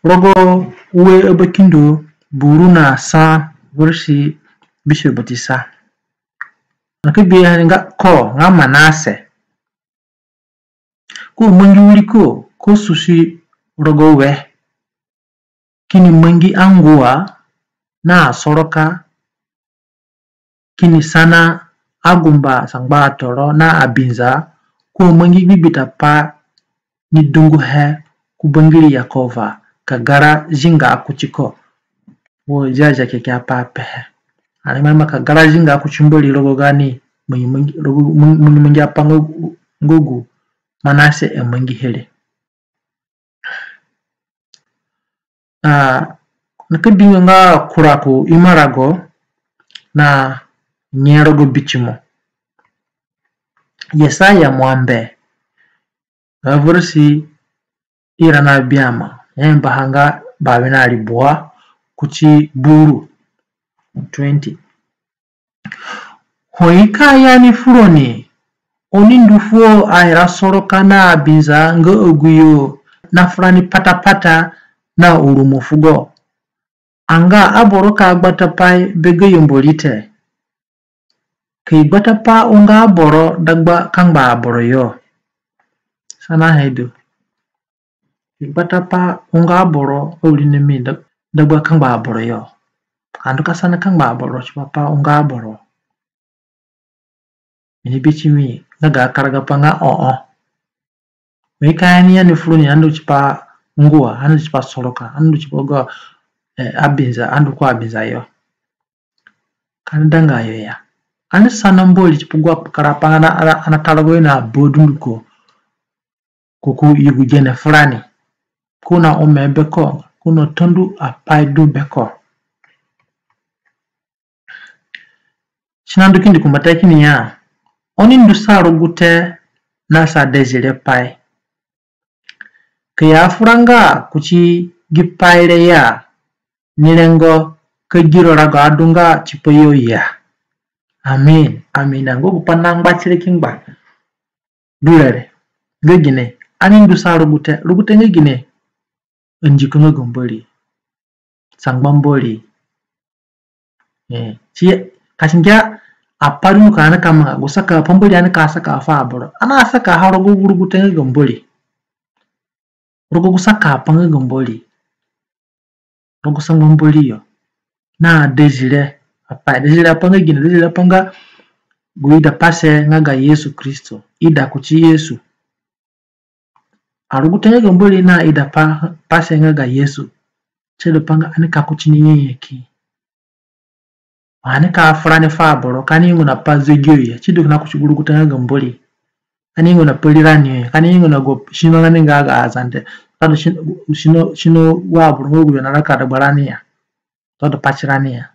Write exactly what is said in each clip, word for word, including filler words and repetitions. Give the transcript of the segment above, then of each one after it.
Rogo ue Abakindo buru na sa, versi bisue bati sa. Na ka bi ani nga ko nga Manase. Ko mangi wiri ko, ko susi rogo we. Kini mangi angua na asoroka, kini sana agumba sangba atoro na abinza, ko mangi gbigbi ta pa ni dunguhe ku bangiri Yekova ka gara zinga kuti ko. Wo Ziazia Kekeapai apehe. Ani ima ka gara zinga kuti Mbori rogo gani mangi mangi, rogo mangi mangi apai nga gu, nga gu Manase amangihe re. Ah, na ka bi nga kura ku imarago na nye rogo bitimo. Yesaya mwambe, ga versi ira na biama, ya mbaha nga bawe na ribua kuti buru, twenty. Ho i ka ya ni fu roni, oni ndu fuo aira soroka na abinza nga agu yo nafura ni patapata na urumu fugo. Anga aboro ka gbata pai be gayo Mbori te. Ka i gbata pa unga aboro dagba kangba aboro yo. Sanahe du. I gbata pa unga aboro, awirinami da-, dagba kangba aboro yo. Ka ndu ka sana kangba aboro tipa pa unga aboro. Mi ni bi timi nga ga karagapa nga oo. Ho i ka ya ni fu roni, ani ndu tipa ngua, ani ndu tipa soroka, ani ndu tipa ga, eh, abinza, ani ndu ku abinza yo. Ka ani danga yo ya. Ani sana Mbori tipa gu kpakarapai nga ani, ani, ani ta rogoyo na ba dunduko. Ko ki yugu gene furani. Ko na ome beko, ko na tandu apai du beko. Si nandu kindi ku mbata kini ya, oni ndu sa rugute na sa dezire pai. Ka i afuranga kuti gi pai re ya, ni rengo ka giro rago adunga tipa yo ya. Amin. Amin. Nga gu pai nangba tire ki ngba du re re. Nga gine? Ani ndu sa rugute. Rugute nga gine? Ndiko nga ga Mbori. Sangba Mbori. Eh, si ka si ngia apai du ka ani ka manga, gu saka pambori ani ka saka fu aboro. Ani asaka ha rogo gu rugute nga ga Mbori. Rogo gu saka apai nga ga Mbori. Rogo sangba Mbori yo. Na dezire apai. Dezire apai nga gine? Dezire apai nga gu idapase nga ga Yesu Kristo. Ida kuti Yesu. A rugute nga ga Mbori na idapase nga ga Yesu. Si du pa nga ani ka kuti ni nyanyaki. Ani ka fura ni fu aboro, ka ani ingo na pa zegino ya. Si du kina kuti gu rugute nga ga Mbori. Ka ani ingo na pa rirani ya. Ka ani ingo na gu sino rani nga ga Azande. Ka du sino, sino, sino wa aboro nga gu yo naraka dagbarani ya. Ka du patirani ya.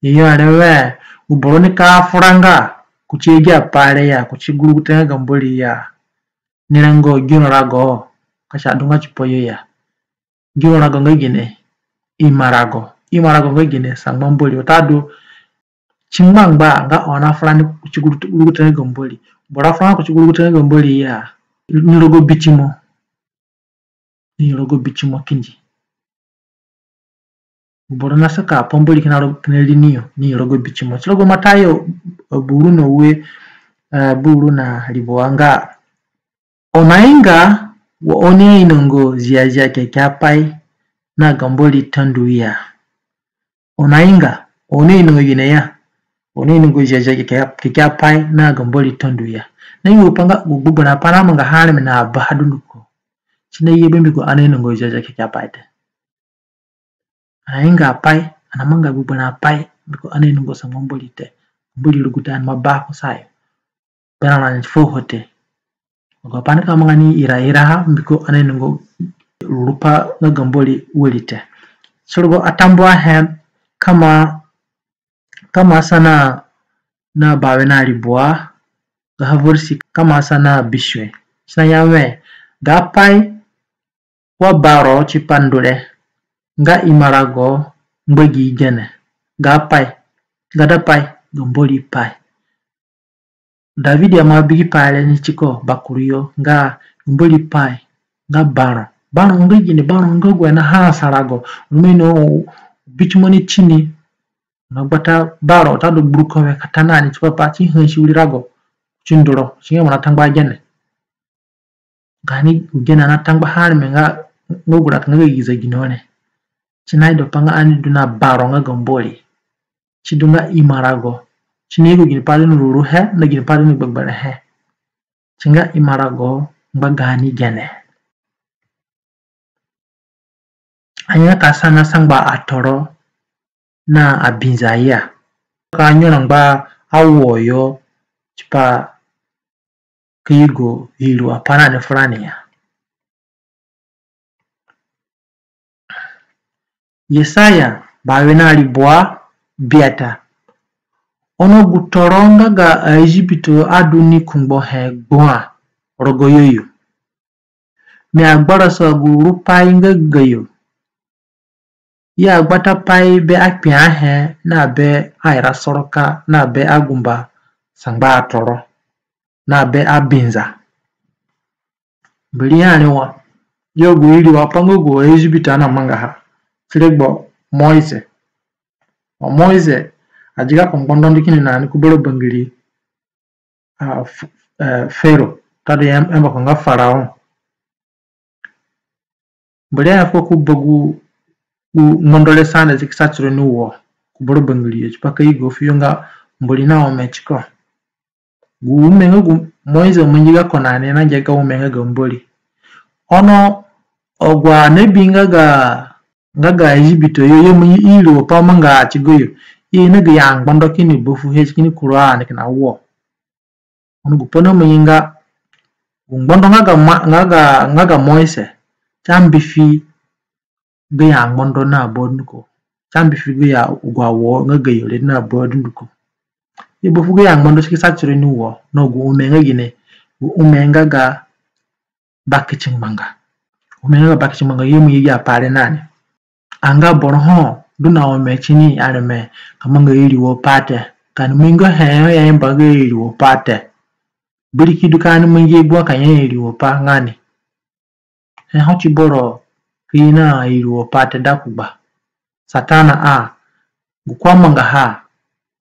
Iyo, arewe, gu boro nika furanga kuti agi apai re ya, kuti gu rugute nga ga Mbori ya, ni rengo gino rago ka si adunga tipa yo ya. Gino rago nga gine? Imarago. Imarago nga gine? Sangba Mbori. Watadu si ngbangba nga oni afura ni kuti gu rugute nga ga Mbori. Boro afuranga kuti gu rugute nga ga Mbori ya, ni rogo bitimo. Ni rogo bitimo kindi. Gu boro nasaka pambori kina ro-, kina ri ni yo, ni rogo bitimo. Si rogo Matayo, eh, buru na ue, eh, buru na ribua nga: Oni ainga wa oni ainonga Ziazia Kekeapai na ga Mbori Tandu ya. Oni ainga, oni ainonga gine ya? Oni ainonga Ziazia Kekeapai na ga Mbori Tandu ya. Na yugo pa nga gu gbegberẽ apai ani amangaha areme na baha dunduko, si naye mbiko ani ainonga Ziazia Kekeapai te. Ani ainga apai, ani amanga gbegberẽ apai, mbiko ani ainonga sangba Mbori te. Mbori rugute ani ima ba kusayo. Berã rani fuo te. Agu apai ani ka manga ni iraira ha, mbiko ani ainonga rurupai nga ga Mbori wari te. Si rogo Atambuahe, kama, kama sana na bawe na ribua, ga ha versi kama sana bisue. Si naya we, ga pai wa baro tipa ndu re, nga imarago ngbagi gene. Ga pai, ga da pai, ga Mbori pai. Davidi aima bi gi pai re ni tiko bakuru yo, nga Mbori pai nga baro, Baro nga gini, baro nga gu i na ha asarago. Ono mi ino bitimo ni tini. Na gbata baro watadu gburuko we ka ta na ni tipa pa ti ha si wiri rago. Ti nduro, si nga mo na tangba gene. Gaani gu gene na tangba ha areme nga, nga gu raka nga ga gi zegino re. Ti na ido pa nga ani du na baro nga ga Mbori. Ti du nga imarago. Ti ni gu gini pai du ni ruruhe, na gini pai du ni gbegberẽhe. Ti nga imarago ngba gaani gene. Anga ka sana sangba atoro na abinza ya. Ka nyora ngba awo yo tipa ka yugo iriwo apai nani furani ya. Yesaya bawe na ribua biata. Ono gu toro nga ga Ezipito adu ni kungbo he gbua rogo yo yo. Mi agbarasa gu rupai nga gayo. I agbata pai be akpiahe na be aira soroka na be agumba sangba atoro na be abinza. Mbori ya re wa yo gu iriwo apai nga gu Ezipito ana mangaha ti regbo Moise. Wa Moise adi gako ngbondo ndu kini na ni ku bara bangiri a, F-, eh, Fero, tadu ya mbako nga Farao. Mbori aya fuko ku ba gu, gu ngbondo re sande si ki sa tiro ni wo ku bara bangiri yo tipa ka yugo fuyo nga Mbori na ome tiko. Gu ome nga gu Moise amangi gako na ni na ngia ga ome nga ga Mbori. Ono agu anebi nga ga nga ga Ezipito yo, yo mangi iriwo pai manga tigo yo. I na gayo angbondo kini ba fuhe kini kuru ani kina wo. Ono gu pai na mangi nga gu ngbondo nga ga ma-, nga ga, nga ga Moise ti ambifi gayo angbondo na ba dunduko. Ti ambifi gayo agu awo nga gayo re na ba dunduko. I ba fu gayo angbondo si ki sa tiro ni wo na gu ome nga gine, gu ome nga ga bakiti ngbanga. Ome nga ga bakiti ngbanga yo mangi gi apai re na ni. Anga boro ho du na ome tini areme ka manga iriwo pai te. Ka ani mangi he yo ya i mba ga iriwo pai te. Biriki du ka ani mangi gbua ka ya iriwo pai nga ni. He ho ti boro ki na iriwo pai te da kugba. Satana a, gu ko amangaha,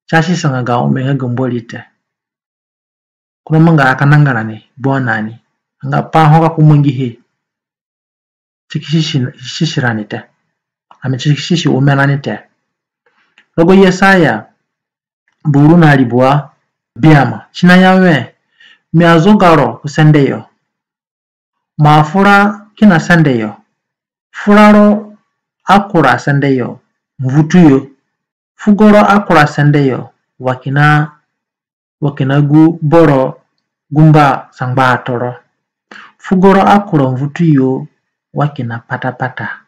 ti asisanga ga ome nga ga Mbori te. Ko na manga aka nanga rani, gbua na ni. Anga pai ho ka ko mangihe. Ti ki sisi, sisi rani te. Ami ti ki sisi ome rani te. Rogo Yesaya, buru na ribua, biama. Ti na ya we, mi azoga ro ku sende yo. Mo afura kina sende yo. Fura ro akura sende yo, mvutu yo. Fugo ro akura sende yo, wa kina, wa kina gu boro gumba sangba atoro. Fugo ro akura mvutu yo, wa kina patapata.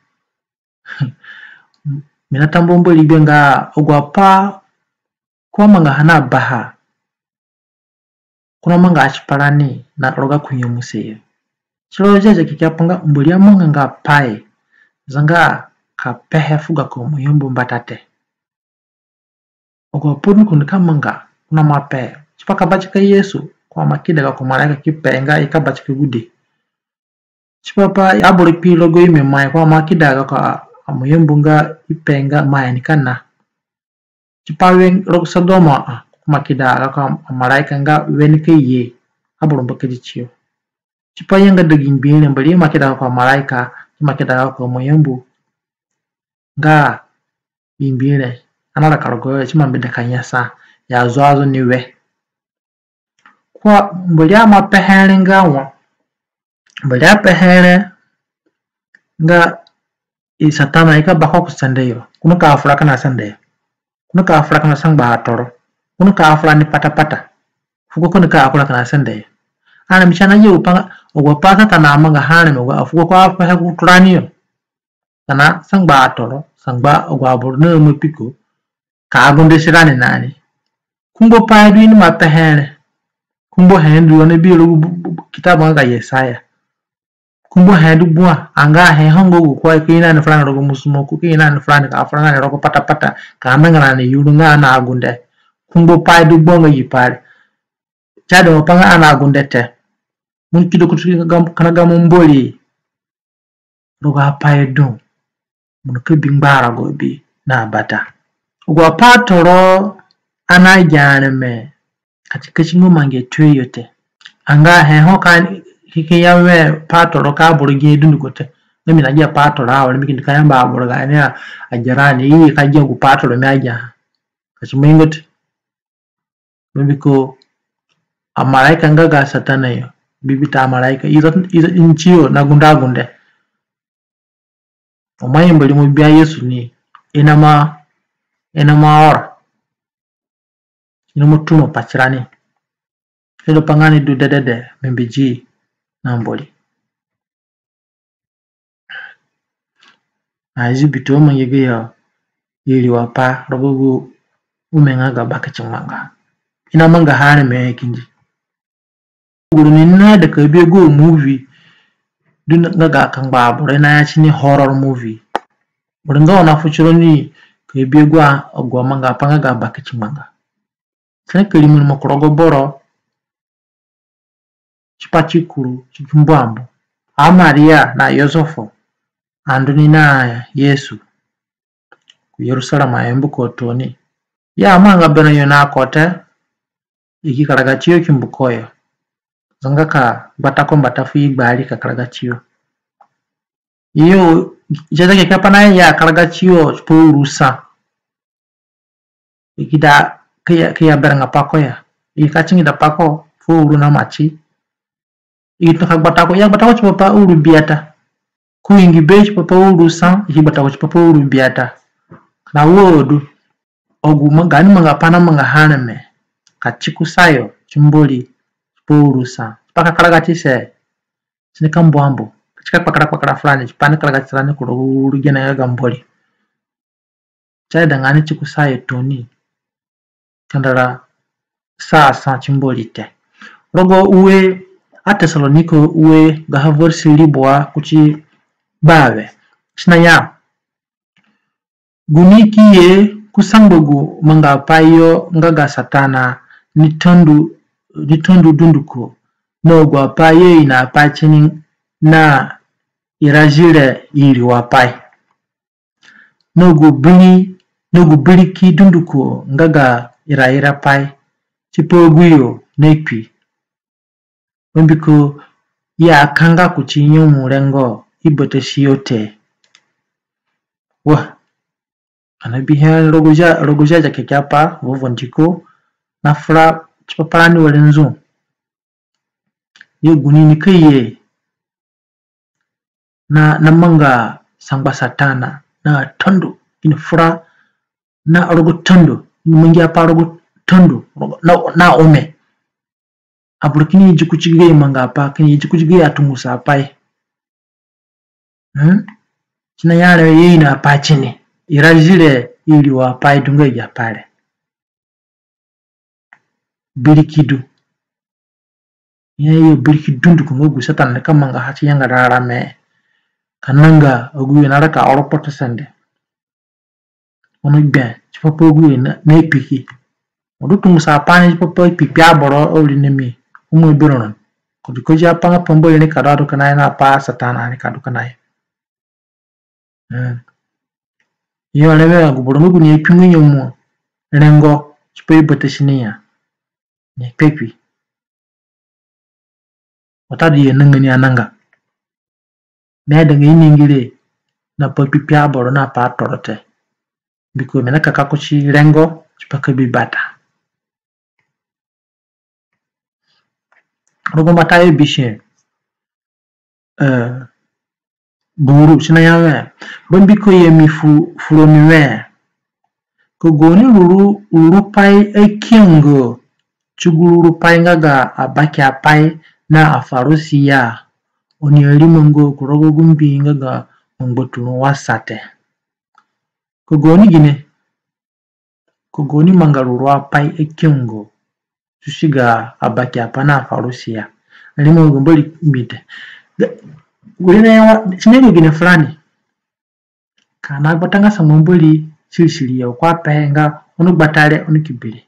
Mi na tambuo Mbori gbe nga agu apai ko amangaha na baha. Ko na manga tipa rani na rogo gu nyemuse yo. Ti ro Ziazia Kekeapai nga Mbori amanganga pai zanga ka pehe fu gako moyambu mbata te. Agu apai dunduko ni ka manga, ko na ma pehe. Tipa ka batika Yesu, ko ama kida gako maraika ki pe nga i ka batika gude. Tipa pa aboro kpi rogo ime mai, ko ama kida gako amoyambu nga i pe nga mai ni ka na. Tipa we rogo Sodoma a, ko ma kida gako amaraika nga we ni ka ye, aboro mbakadi tiyo. Tipa yanga dagi mbire, Mbori ima kida gako amaraika, ima kida gako amoyambu nga i mbire, ana raka rogoho, ti ima mbeda ka nyasa, ya zo azo ni we. Ko a Mbori ama pehe re nga wa, Mbori apehe re nga i Satana i ka bako ku sende yo. Ko nika fura kina sende yo. Ko nika fura kina sangba atoro. Ko nika fura ni patapata. Fugo ko nika fura kina sende yo. Areme ti ana ye gupai nga, agu apai Satana amangaha areme, agu afugo ko apehe ku turani yo. Kina sangba atoro, sangba agu aboro na ima kpi ko ka agunde tirani na ni. Kungbo pai du i ni ma pehe re. Kungbo he du, oni bi rogo bu-, bu-, bu-, kitabu nga ga Yesaya. Kungbo he du gbua, anga he ho nga gu ko ki ina ni furani rogo musumo, ko ki ina ni furani ka fura na ni rogo patapata, ka nanga rani yuru nga ani agunde. Kungbo pai du gbua nga gi pai re. Ti adu pa nga ani agunde te. Mo ni kido kuti kina gamo Mbori. rogo apai du. Mo nika bi ngbarago bi na bata. Agu apatoro ani agia areme ka ti kati nga mangi tuyo te. Anga he ho ka ki ya we patoro ka aboro gi dunduko te. Nga mi nagia patoro awere mi kini ka yamba aboro gaani agia rani i ka gia gu patoro mi agia. Ka si mangi te. Mbiko amaraika nga ga Satana yo, bibita amaraika, i ro, i ro ntiyo na gunde agunde. Mo ima yamba rimo bia Yesu ni, i nama, i nama ora, i nama tuma pa tirani. Sidu pa nga ni du dedede, mi mbiji na Mbori. Na Ezipeta amangi gayo iriwo apai rogo gu ome nga ga bakitingbanga. I namangaha areme kindi. Gu roni ni naida ka bi agu movie du nga ga kangba aboro i naya tini horror movie. Gu roni nga oni afu tironi ka bi agu a, agu amangaapai nga ga bakitingbanga. Si nika rimi rimo ku rogo boro tipa ti kuru ti ki mbu ambu. A Maria na Yosefo andu ni na Yesu ku Yerusalema ayambuko tooni. I amanga berã yo na ko te, i ki karaga tiyo ki mbu ko yo. Zanga ka gbata ko mbata fu i gbari ka karaga tiyo. Iyo, Ziazia Kekeapai naya i akaraga tiyo tipa uru sa. I ki da ki ya, ki ya berãnga pa ko ya. I ka tingida pa ko fu uru na mati. I tona ka gbata ko, i agbata ko tipa pa uru biata. Ko ingi be tipa pa uru sa, i ki gbata ko tipa pa uru biata. Kina wo du. Agu ma, gaani mangaapai namangaha areme ka ti kusayo ti Mbori tipa uru sa. Tipa ka karaga tise, si nika mbu ambu. Ka ti ka kpakara kpakara furani, tipa ni karaga tirani ku rogo uru gene nga ga Mbori. Si aidanga ani ti kusayo tooni. Kandara sa sa ti Mbori te. Rogo ue, a Tesalonika ue gaha versi ribua kuti bawe. Si naya, gu ni ki ye ku sangba gu mangaapai yo nga ga Satana ni tandu, ni tandu dunduko, na agu apai i aino apai tini na irazire iriwo apai. Na gu biri, na gu biriki dunduko nga ga iraira pai tipa aguyo nakpi. Mbiko i akanga kuti nyemu rengo i batasi yo te. Wa, ani abihe rogo Ziazia, rogo Ziazia Kekeapai, vovo ndiko, na fura tipa pa rani were nzu. Yo gu ni nika ye na, na manga sangba Satana, na tandu, kini fura na rogo tandu, kini mangi apai rogo tandu, rogo, na, na ome. Aboro kini idi kuti gayo mangaapai, kini idi kuti gayo atungusa apai. Hmm? Si naya areme i aino apai tini. Irazire iriwo apai du nga agi apai re. Biriki du. I aya biriki dunduko nga gu Satana nika mangaha ti yangara arame. Ka nanga aguyo naraka oro kpotosende. Ono gbe tipa pa aguyo na, nakpi ki. Mo du tungusa apai ni tipa pa kpikpi aboro awirinami. Umo abiroro. Kodikozi apai nga pa Mbori nika du adu kina yo na pa Satana nika du kina yo. Hmm. Yo areme agu boro nga gu ni akpi nga nyemu rengo tipa i batasi ni ya. Ni kpekpi. Watadu i ananga ni ananga. Mi aidanga i ningi re na pa kpikpi aboro na pa toro te. Mbiko mi nika ka kuti rengo tipa ka bi bata. Rogo Matayo bisue, eh, buru, si naya we, bambiko ya mi fu, fu roni we, ka gaoni ruru, ruru pai akiongo ti gu ruru pai nga ga abakeapai na aFarisi ya, oni arimonga ku rogo gu mbi nga ga ngbangbaturũ wa sa te. Ka gaoni gine, ka gaoni manga ruru apai akiongo tisi ga abakeapai na aFarisi ya. Arimonga Mbori mbi te. Gure na ya wa, si nayamba gine furani. Ka ani agbatanga sangba Mbori sirisiri ya, ko apehe nga, oni gbata re, oni ki bi re.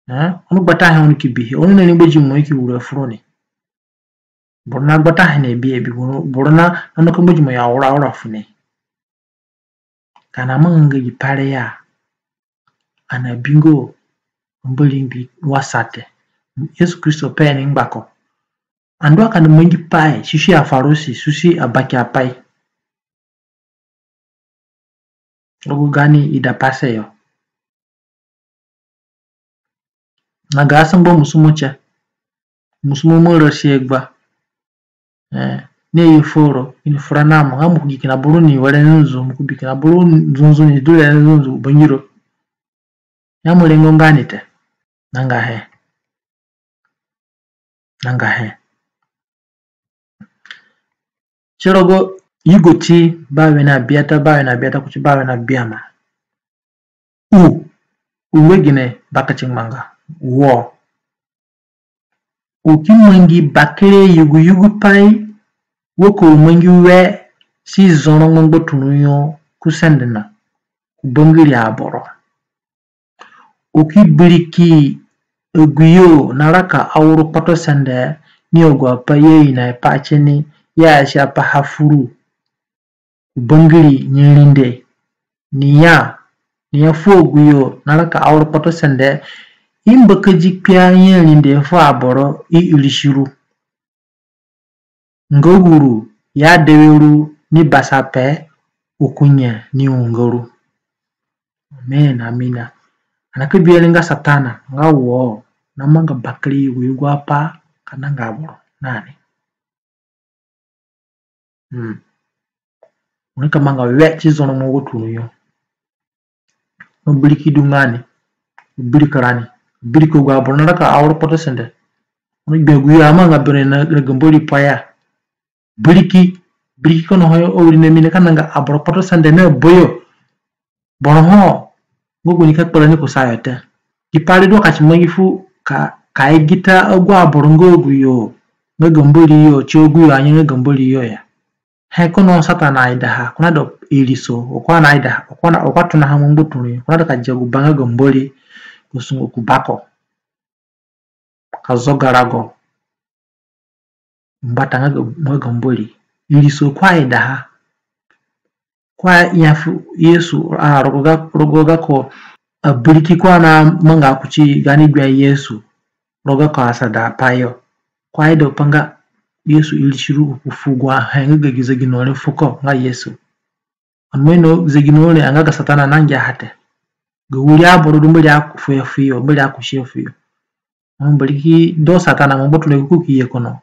Eh? Oni gbatahe, oni ki bihe. Oni na rengba dimo, i ki uru furoni. Boro na gbata hene bi ebi, boro na, na no ka mujimo ya ura ura fune. Ka na manga nga gi pai re ya, ana bingo Mbori ngbi wa sa te. Yesu Kristo pe ni ngbako. Andu aka ni mangi pai, susi aFarusi, susi abakiapai. Rogo gaani idapase yo. Na ga sangba musumo tie. Musumo mo rasi egba. Eh, ni ye foro, ini fura na mo, nga mo ku gi kina boro ni were nzunzu, mo ku bi kina boro nzunzu ni du re nzunzu, bangiro. Ya mo rengo nga ni te. Nanga he. Nanga he. Ti rogo Yugo ti bawe na biata, bawe na biata kuti bawe na biama. U, u nga gine bakati ngbanga? Wo. U ki mangi bakere yugu yugu pai, wo ka u mangi we si zoro ngbangbaturũ yo ku sende na ku bangiri aboro. U ki biriki agu yo naraka auru kpotosende ni agu apai i ainapai ti ni, i asia pa ha furu ku bangiri nyarinde. Ni ya, ni ya fu agu yo naraka auru kpotosende, i mbakadi kpia nyarinde fu aboro i irisi ru. Nga gu ru ya dewe ru ni basa pe, u ku nye ni unga ru. Amen, amina. Ana ka bi ere nga Satana, nga wo namanga bakere yugu yugu apai ka nanga aboro nani. Hmm. U nika manga we ti zoro ngbangbaturũ yo. Mo biriki du nga ni, biriki rani, biriki agu aboro naraka auru kpotosende. Ono gbe agu yo amanga bere na ga Mbori pa ya. Biriki, biriki kono ho yo, awirinami ni ka nanga aboro kpotosende na bayo. Boro ho nga gu nika kpara ni kusayo te. Gi pai re du ka si mangi fu ka, ka igita agu aboro nga agu yo nga ga Mbori yo, ti agu yo anye nga ga Mbori yo ya. He kono Satana aidaha, ko nadu iriso, o ko ana aidaha, o ko ana, o ko atonaha ngbangbaturũ, ko nadu ka dia gu ba nga ga Mbori, ko sungu ku bako, ka zoga rago mbata nga ga, nga ga Mbori. Iriso ko aidaha. Ko aya fu Yesu, a, rogo ga, rogo gako abiriki ko anamanga kuti gaani gbia Yesu rogo gako asada apai yo. Ko aida pa nga Yesu irisi ru ku fu agu ahe nga ga gi zegino re fuko nga Yesu. Ono zegino re anga ga Satana nangia ha te. Ga wiri aboro du Mbori akusi fuyo, Mbori akusi fuyo. Mbori ki do Satana ngbangbaturũ ku ki ye kono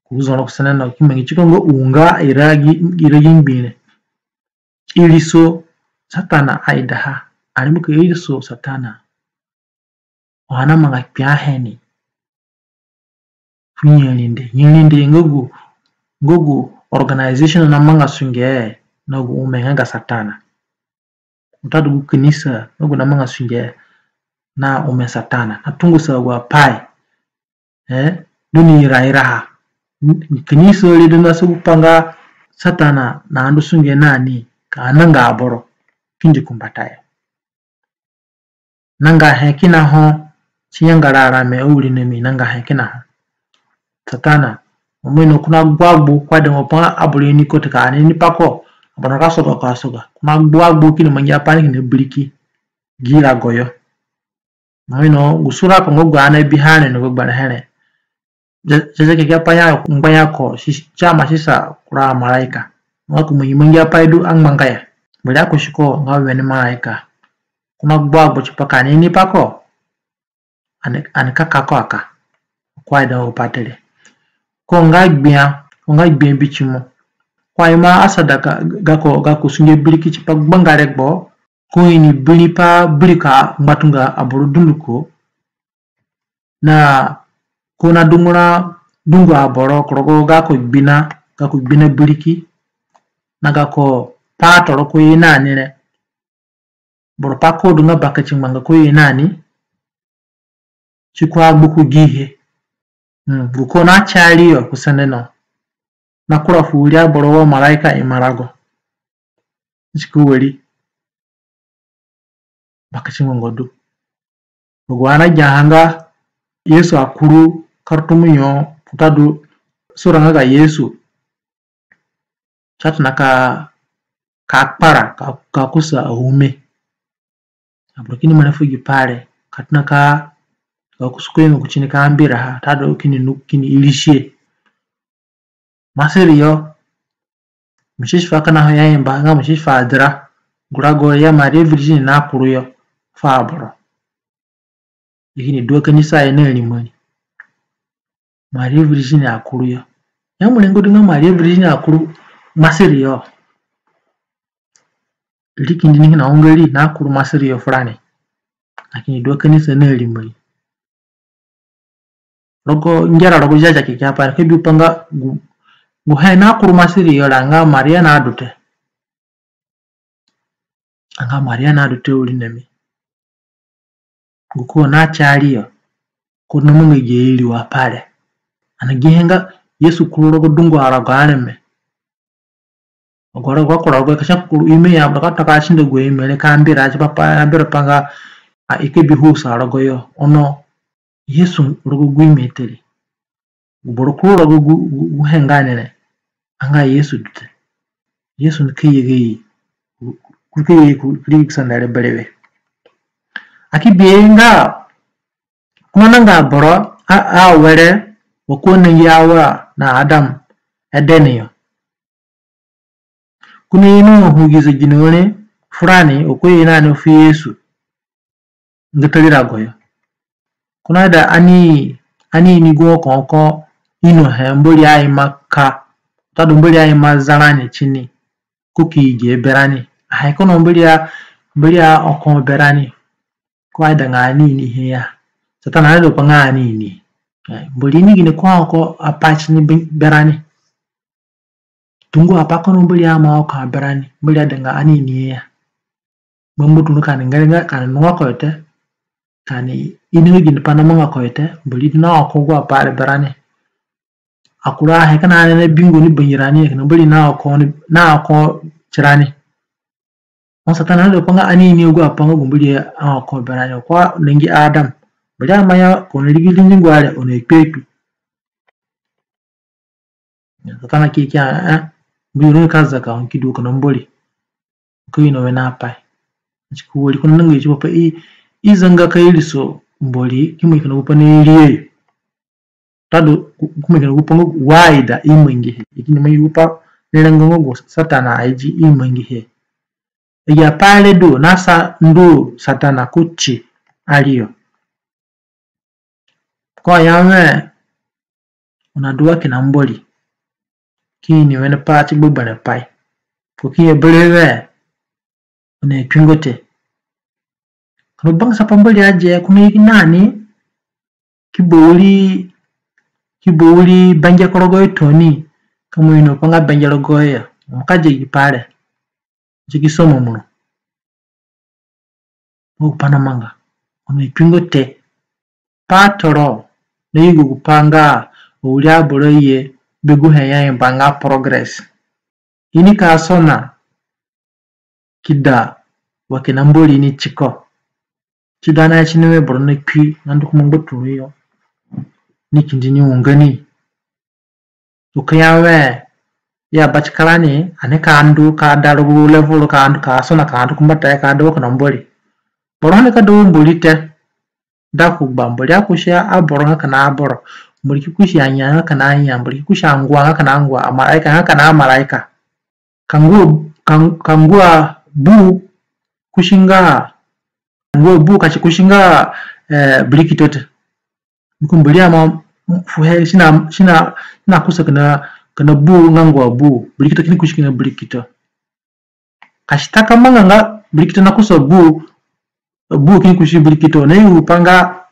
ku zoro ku sende no, ki mangi tiko nga unga ira gi, ira gi ngbi re. Iriso Satana aidaha. Ani mo ka iriso Satana, o anamanga kpiahe ni fu nyarinde. Nyarinde nga gu, nga gu organization namanga sunge na gu ome nga ga Satana. Watadu gu kanisa nga gu namanga sunge na ome Satana, natungusa agu apai, eh, du ni irairaha. Kanisa re du na sa gu pa nga Satana nandu sunge na ni ka nanga aboro kindi ku mbatayo. Nanga he kina ho, si nyangara arame awirinami, nanga he kina ho. Satana, mo ino ko na gbua gbu, ko aida mo pa aboro ini ko te ka ani ini pa ko, aboro ka soga ko asoga. Ko na gbua gbu kini mangi apai ni kini biriki gi rago yo. Mo ino gu sura ko nga gu ani abiha re ni gu gbere he re. Ziazia Kekeapai ya ngbanya ko, si, si ama sisa kura amaraika. Nga ko mangi mangi apai du angbanga ya. Mbori akusi ko nga wene maraika. Ko na gbua gbu tipa ka ani ini pa ko, ani, ani ka ka ko aka. Ko aida gu pa te re. Ko nga gbia, ko nga gbia bitimo. Ko aima asada gako, gako sunge biriki tipa gbanga regbo. Ko ini biri pa birika ngbatunga aboro dunduko. Na ko na dungura dungu aboro ku rogo gako gbina, gako gbina biriki, na gako pa toro ko ye na ni re. Boro pa ko du nga bakati ngbanga ko ye na ni, si ko agbu ku gihe. Mm, gu ko na cari yo ku sende no, na kura fu wiri aboro wa maraika imarago. Si ko wari bakati ngbanga du. Rogo ani agiaha nga Yesu akuru kartumu yo, watadu sura nga ga Yesu, si atona ka, ka kpara, ka, ka kusa aume. Aboro kini mara fu gi pai re, ka tona ka, ka kusa ku ime kuti ni ka mbiraha, watadu kini nu, kini irisi e. Masiri yo, musisfa kina ho ya imba, nga musisfa adira, gu rago ya Maria Virgin na kuru yo fu aboro. I kini dua kanisa yo na rimori. Maria Virgin akuru yo. Ya mo rengo du nga Maria Virgin akuru Masiri yo. Ri kindi ni kina unga ri na kuru Masiri yo furani. A kini dua kanisa na rimori. Rogo ngera rogo Ziazia Kekeapai ka bi pa nga gu, gu he na kuru Masiri yo re nga Maria na du te. Anga Maria na du te wirinami. Gu ko na ti ari yo, ko na manga gi iriwo apai re. Ani gi he nga Yesu kuru rogo dungu arago areme. Agu arago akuru rogo ka si kuru ime ya, ka tona ka sinda gu ime re ka mbira, si pa pa, mbira pa nga, a, i ka bi husa rogo yo. Ono Yesu rogo gu ime te re. Gu boro kuru rogo gu, gu, gu he nga ni re, anga Yesu du te. Yesu nika ye gayo, nika ye ku, ku ri gu sanda re berewe. A ki bihe nga, ko na nga boro a, awere wa ko nangi Awa na Adam Eden yo. Ko naino ho gi zegino re furani, wa ko ye nani fu Yesu nga tari rago yo. Ko naida ani, ani ini gu ho ko, ko inohe Mbori aima ka, watadu Mbori aima za rani tini, ko ki igi berani. Ahe ko na Mbori a, Mbori a oko berani. Ko aida nga ani ini he ya. Satana aida pa nga ani ini. Eh, Mbori ini gine ko oko apai tini be, berani. Dungu apai ko na Mbori ama oko berani, Mbori aida nga ani ini he ya. Mburu ka ani ngere nga ka ani nua ko yo te, ka ani ini nga gini pai namanga ko yo te, Mbori du na oko agu apai re berani. Akura he kina ani na bingo ni bangirani, kina Mbori na oko ni, na oko tirani. Ono Satana nadu pa nga ani ini agu apai nga gu Mbori a oko berani, ko nangi Adam. Mbori ama ya ko na rigi ringi ngua re, oni kpi kpi. Satana ki ki a, eh, Mbori ni ka zaka, oni ki du kina Mbori. Ko ino wene apai. Si ki wari ko na nanga i tipa pa i, i zanga ka iriso Mbori, ki mangi kina gu pai na iriyo. Tadu, ki mangi kina gu pai nga wa aida i mangihe. I kini mangi gu pai ni rengo nga gu Satana aidi i mangihe. Agi apai re du na sa ndu Satana kuti ariyo. Ko aya wẽ, oni adu wa kina Mbori, ki ini wene pai ti gbegberẽ pai. Ko ki ya berewe wẽ, oni akpingo te. Ko na bangisa pa Mbori adi, ko na igi nani, ki bo wiri, ki bo wiri benge ku rogoyo tooni, ka mo ino pa nga benge rogoyo ya, mo ka dia gi pai re. Ti ki somo muro. Mo gu pai namanga, oni akpingo te. Patoro nayugo gu pai nga awiri aboro aye be gu he i aimba nga progress. I nika sona ki da wa kina Mbori ni tiko. Ti da na ya ti ni wẽ boro nakpi na ndu ku mangbaturu yo, ni kindi ni unga ni. Ko ki ya wẽ, ya batika rani, ani ka ndu ka da rogo level ka ndu ka sona ka ndu ku mbatayo ka da wa kina Mbori. Boro ni ka da wa Mbori te. Da ku gba Mbori akusi aboro nga kina aboro. Mbori ki kusi anya nga kina anya. Mbori ki kusi angua nga kina angua. Amaraika nga kina amaraika. Ka ngua, ka, ka ngua bu kusi nga, ngua bu ka si kusi nga, eh, birikito te. Mbiko Mbori ama fuhe si na, si na, si na kusa kina, kina bu nga ngua bu. Birikito kini kusi kina birikito. Ka si ta ka manga nga birikito na kusa bu, bu kini kusi birikito. Na yugu pa nga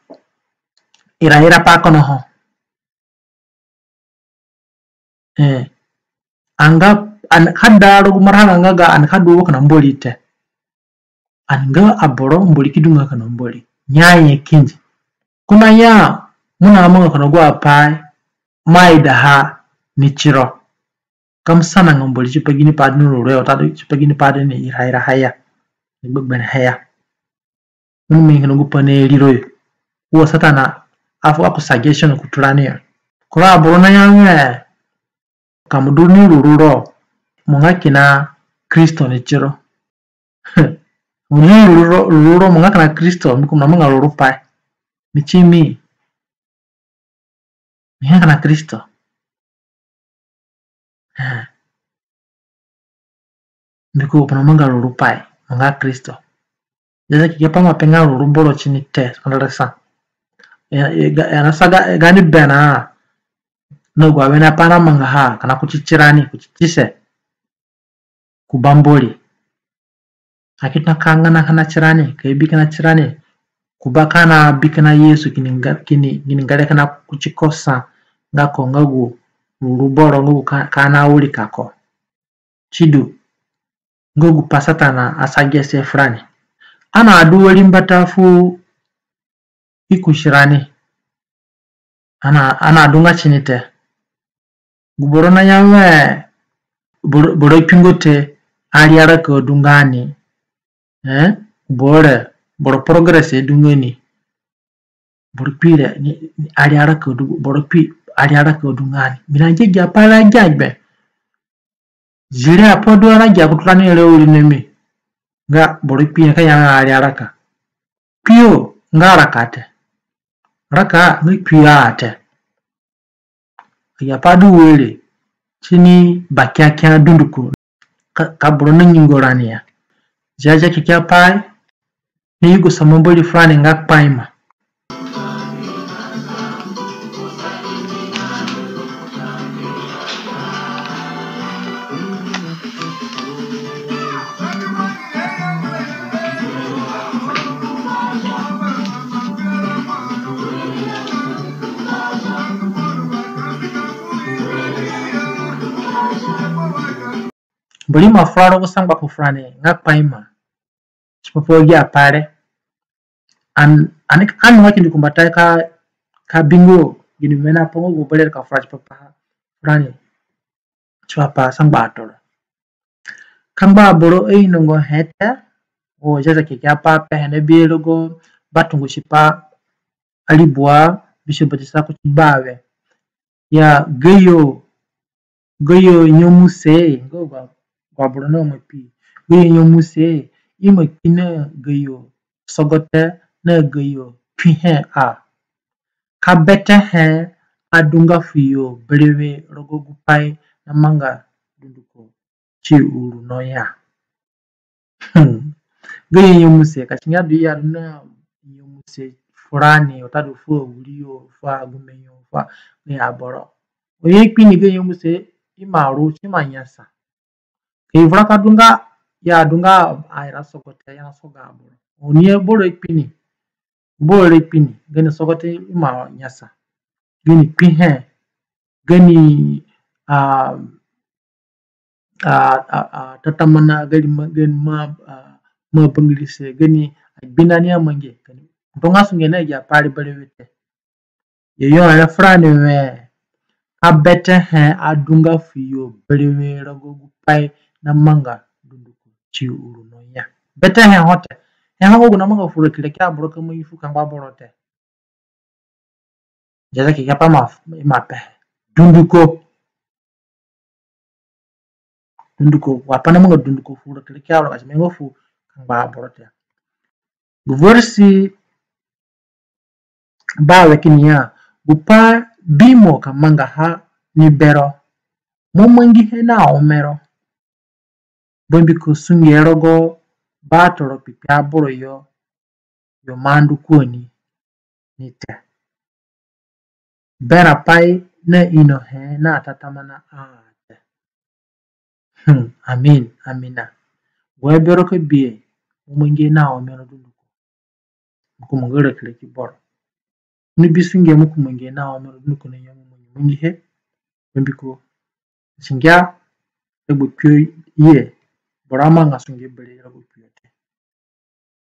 iraira pai kono ho. Eh, anga, ani ka da rogo marhanga nga ga ani ka du wa kina Mbori te. Ani nga aboro Mbori ki du nga kina Mbori. Nyanyi kindi. Ko na ya, mo namanga kina agu apai mo aidaha ni tiro. Ka mo sana nga Mbori tipa gini pai du ni ruru yo, tadu tipa gini pai du ni iraira ha ya, ni gbegberẽ ha ya. Mo ni mangi kina gu pai na riro yo. Wa Satana afu aku suggestion ku tura ni yo. Kura aboro na ya wẽ, ka mo du ni ruru ro, mo nga kina Kristo ni tiro. Mo du ni ruru ro, ruru ro, mo nga kina Kristo, mi ku mo namanga ruru pai. Mi ti mi. Mi nga kina Kristo. Eh. Mbiko mo namanga ruru pai, mo nga Kristo. Ziazia Kekeapai ima pe nga ruru boro tini te, kandara sa. Ya, ya, ga-, ya na sa ga-, gani bena. Na gu awene apai namangaha, kina kuti tirani, kuti tise. Ku ba Mbori. Aki tona ka ngana kina tirani, ka bi kina tirani. Ku ba ka na bi kina Yesu kini nga-, kini, kini ngere kina kuti ko sa, nga ko nga gu ruru boro nga gu ka-, ka na wirika ko. Sidu, nga gu pa Satana asagese furani. Ani adu wari mbata fu ikusirani. Ani, ani adunga tini te. Gu boro naya we, boro, boro kpingo te, ari araka adunga ni. Eh? Boro, boro progress adunga ni. Boro kpi re, ni, ni, ari araka adu-, boro kpi, ari araka adunga ni. Mi na gia agi apai re gia gbe. Zire apai du ani agia kuturani re uru ni mi. Nga boro kpi ni ka ya nga ari araka. Kpio nga raka te. Raka nga kpio a te. Agi apai du were tini bakiakia dunduko ka, ka boro na nyingo rani ya. Ziazia Kekeapai ni yugo sa Mbori furani nga kpaima. Mbori ima fura rogo sangba fu furani nga kpaima. Tipa pa agi apai re. An, ani, ani nunga kindi kumbatayo ka, ka bingo gini mena pongo gu bere ka fura tipa pa furani. Tipa pa sangba atoro. Kangba aboro ainongo he te, wo Ziazia Kekeapai apehe na bi rogo Batungusipai aribua bisue batisa kuti bawe. Ya gayo, gayo nyemuse, nga gu, gu aboro na ima kpi. Gayo nyemuse, ima kpi na gayo sogote na gayo kpihe a. Ka betehe adunga fuyo berewe rogo gu pai namanga dunduko ti uru no ya. Hmm. Gayo nyemuse, ka si nga du ya du na nyemuse furani, watadu fu awiriyo, fu agumeyo, fu gayo aboro. Onye kpi ni gayo nyemuse ima ru, si ima nyasa. Ka i vura ka dunga, ya dunga aira sogote, ya na soga aboro. Oni boro kpi ni, boro kpi ni, gani sogote ima nyasa. Gani kpihe, gani, ah, ah, ah, ah, tatamana, gani ma, gani ma, ah, ma bangirise, gani agbina ni amangi, gani. Ndonga sunge na agi apai re berewe te. Yo yo re furani we, ka betehe adunga fuyo berewe rogo gu pai namanga dunduko ti uru no ya. Betehe ho te. He ho gu namanga fu raki raki aboro ka mangi fu kangba aboro te. Ziazia Kekeapai ima, ima pehe. Dunduko. Dunduko, wa pai namanga dunduko fu raki raki aboro ka si mangi fu kangba aboro te. Gu versi bawe kini ya, gu pai bimo ka mangaha ni bero, mo mangihe na omero. Bambiko sunge rogo batoro kpikpi aboro yo, yo mandu kuoni ni te. Berã pai na inohe na tatamana a te. Hmm, amin, amina. Gu bero ka bihe, mo mangihe na omero dunduko. Mo ka manga raki raki boro. Ni bi sunge mo ka mangihe na omero dunduko na ya mo mangihe. Bambiko sunge a, e gbe kpio ye, boro amanga sunge berewe rogo kpio te.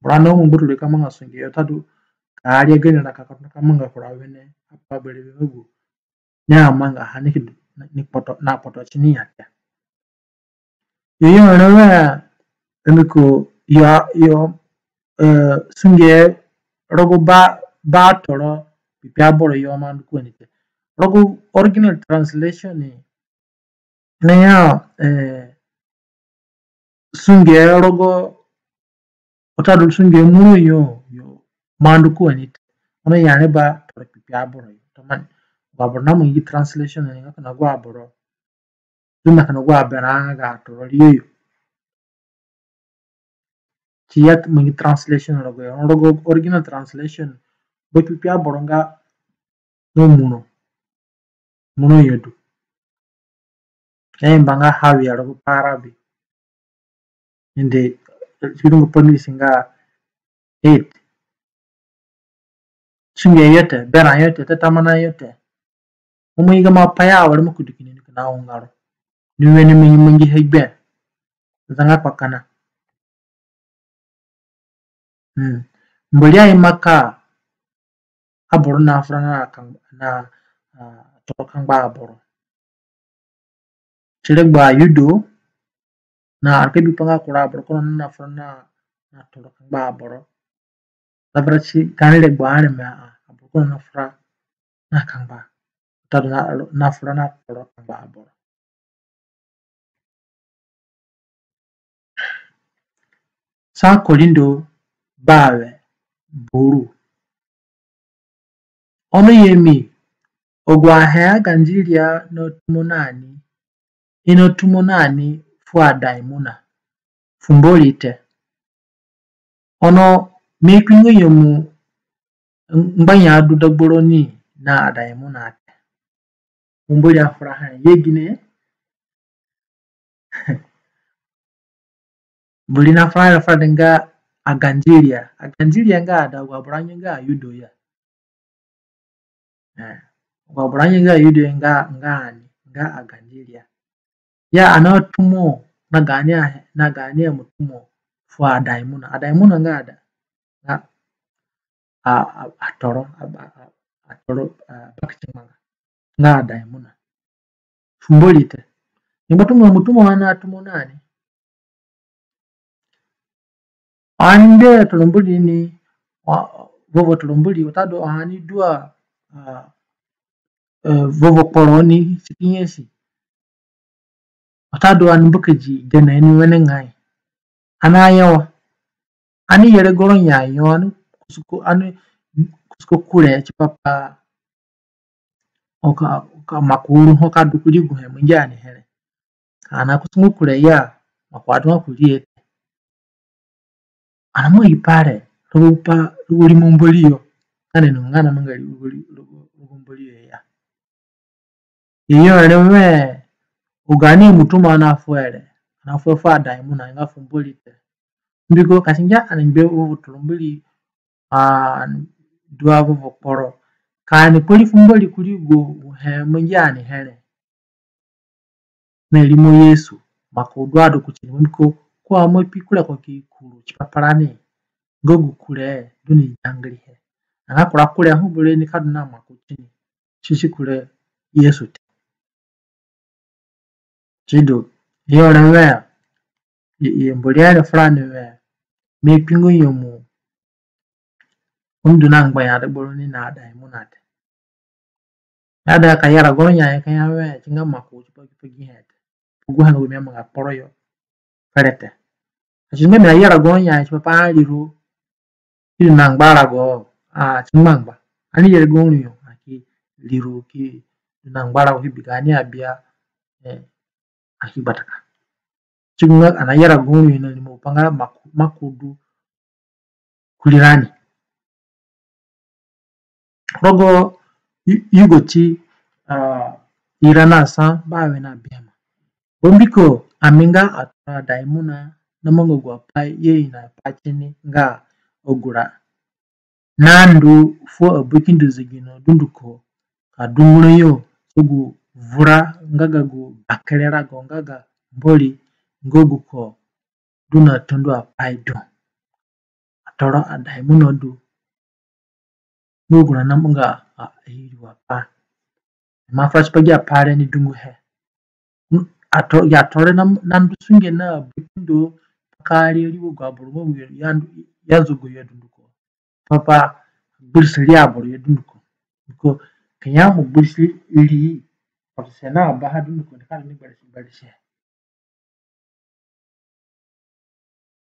Boro na mo gbe re ka manga sunge yo tadu ka ari gani na ka, ka manga kura wene apai berewe nga gu ni amangaha ni ki, ni kpoto, na kpoto tini ya te. Yo yo re we, mbiko yo, yo, eh, sunge rogo ba, batoro kpikpi aboro yo mandu kuoni te. Rogo original translation ni, Na ya, eh, sunge rogo, watadu sunge muro yo, yo mandu ku ani te. Ono ya re ba toro kpikpi aboro yo. Tamani, agu aboro namangi translation ni nga kina agu aboro du na kina agu aberã nga ga toro ri yo yo. Ti ya mangi translation rogo yo, rogo original translation, ba kpikpi aboro nga, nga muro. Muro yo du. Ya i mba nga hawi ya rogo pa Arabi. Inde, si du nga pa English nga hate. Sunge yo te, berã yo te, tatamana yo te. Mo mangi gamo apai awere mo ki du kini ni kina ungaro. Ni wene mi mangihe gbe. Zanga kpakana. Hmm. Mbori aima ka aboro nafura na kang-, na, ah, toro kangba aboro. Ti regbo aYudo na areke bipa nga kura aboro kono nafura na, na toro kangba aboro. Zavura ti gaani regbo areme a, aboro kono nafura na kangba. Watadu na, nafura na toro kangba aboro. Sa Korindo bawe buru. Ono ye mi, agu ahe agandiria natumo na ni, i natumo na ni fu adaimona, fu Mbori te. Ono mi kpinga nyemu ngbanya du dagba roni na adaimona te. Mbori afura ha ye gine? Mbori nafura ha, fura nga agandiria. Agandiria nga ada, agu aboro anye nga aYudo ya. Eh, agu aboro anye nga aYudo ya nga, nga ani, nga agandiria. Ya ani atumo na gaani a, na gaani amutumo fu adaimona. Adaimona nga ada, nga a, a, atoro, a, a, a, atoro, a, bakitingbanga. Nga adaimona. Fu Mbori te. Ni ngbatunga mutumo ani atumo na ni. Ani ndu toro Mbori ni, wa, vovo toro Mbori, watadu ani dua, a, e, vovo kporo ni, si ki nyasi. Watadu ani mbakadi gene ni wenengai. Ani ayawa. Ani yere goro nyayo, ani kusuko, ani kusuko kure tipa pa, o ka, o ka maku uru ho ka du kurigo he mangi ani here. Ka ani kusungu kure ya, maku adunga kuriihe te. Ani mangi pa re rogo pa, rogo rimo Mbori yo. Ani nunga na manga rogo, rogo, rogo Mbori yo ya. Iyo re we, u gaani mutumo ani afuhe re, ani afuhe fu adaimona nga fu Mbori te. Mbiko ka si ngia ani ngbe vovo toro Mbori, a, dua vovo kporo. Ka ani kpari fu Mbori kurigo he mangi ani here. Na rimo Yesu, maku du adu kutini, mbiko ko aima kpi kure ko ki kuru tipa pa rani, nga gu kure du ni zangirihe. Anga kura kure ho bere ni ka du na maku tini, si si kure Yesu te. Sidu, iyo re we, i, i Mbori aini furani we, mi kpinga nyemu, u ndu na ngbanya dagba roni na adaimona te. Ya da ka yara goro nyayo ka ya we, si nga maku tipa, tipa gihe te. Gu he nga gu mi amanga kporo yo fere te. Ka si nga mi ayara goro nyayo tipa pa ani riru ki du na ngbarago, a, si ngbangba. Ani yere goro yo, a, ki riru ki du na ngbarago ki bi gaani abia, e, a, ki gbataka. Si nga ani ayara goro yo na rimo pa nga maku, maku du kurirani. Rogo Yu-, Yugoti, a, ira na sa bawe na biama. Bambiko ami nga atoro adaimona namanga agu apai i aina pa tini nga agu ra nandu fu abakindo zegino dunduko ka dungura yo, so gu vura nga ga gu bakere rago nga ga Mbori nga guko du na tandu apai du. Atoro adaimona du nga gu ra namanga a, a iriwo apai. Ima fura tipa gi apai re ni dunguhe. N-, ato-, ya atoro re na, nandu sunge na abakindo ka ri riwo agu aboro nga gu ya ndu, ya zogo yo dunduko. Papa gbirisi ri aboro yo dunduko. Mbiko ka ya mo gbirisi ri, Kpotose na baha dunduko ni ka du ni gberese gberese.